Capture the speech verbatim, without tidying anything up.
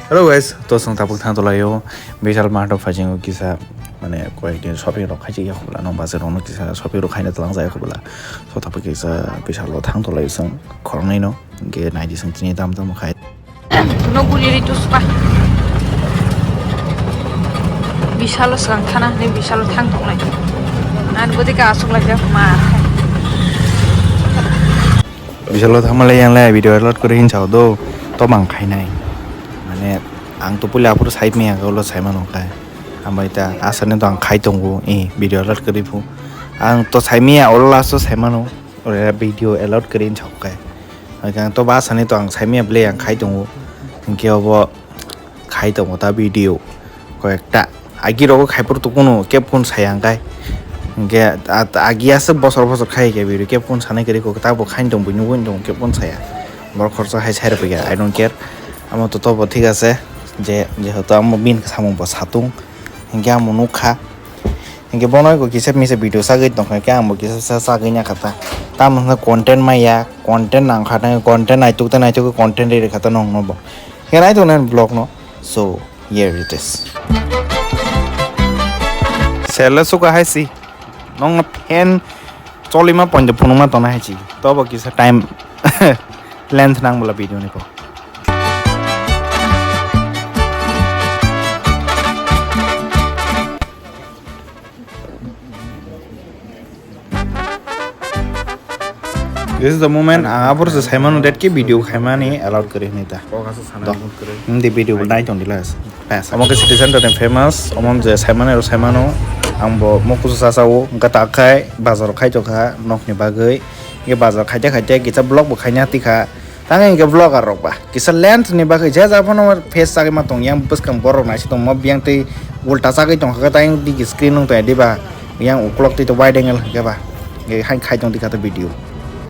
Hello guys, to chwng tabuk thang tolaio Vishal Mart o phaijingo kisa, mane, koyekni shopping rok khaijak ya khobla, nong bazar rokno kisa shopping rok khaina tlang jaya khobla. So tabuk kisa Vishal o thang tolaio chwng khoroknwi no, hwnkhe naidi chwng tini dam dam khai. No guli ri tuspa. Vishal o swkang thana hwnwi Vishal o thang tonglai. Ang bwdwi ka aswk lai jak ma. Vishal o thangmale yang le video upload kwrwi hinsa do, to mang khainai. Mane, ang to puila aphuru sai maya, ulo sai mano khai. Ambai ta asani to ang khai tongo, eh, video upload kwrwi phu. Ang to sai maya, ulo last o sai mano, ore video upload kwrwi hinsa khai. Ang to ba asani to ang sai maya ble ang khai tongo. Hwnkhe obo khai tongo ta video koyekta. Agi rogo khai phuru tukunu khe phone saya hwnkhe. Hwnkhe at-, agi aswk bosor bosor khai khe video khe phone sanai kwrwi kok ta bo khai tong buino buino tong khe phone saya. Borok khoroksa hai sai rwpaiya, I don't care. Amo to tobo thik ase je, jehetu amo bini samung bo satung. Hwnkhe amo nukha. Hwnkhe bono eko kisa misa video sagwi tongkha khe ang bo kisa sa sagwi nakha ta. Tamo hwnkhe content maya, content nangkha ta, content naituk ta naituk content ri rwkha ta nongno bo. Hwnkhe naituk nai vlog no. So, here it is. Sele suka hai si. Nong fan cholima ponjo phunukma tona hai si. Tobo kisa time length nang bwla video ni ko. This is the moment, ang abor se saimano det ke video khaimani allowed kari hini ta. Hindi video bo nai tong dilas. Pass. Omo ke city center ni famous, omo je saimano ro saimano, ang bo mokusu sasa o, engka ta khai, bazar khai to kha, nok ni bagwi. Ye bazar khaite khaite kisa vlog bo khaina tikha. Tang hingke vlogger rok ba kisa length ni bagwi je ja phano face sagwi ma tong yang bwskang borok naisi tongma biyang tei ulta sagwi tongkha tang digi screen nung tong diba yang ukulok tei to wide angle hingke ba hai khai tong dikha to video.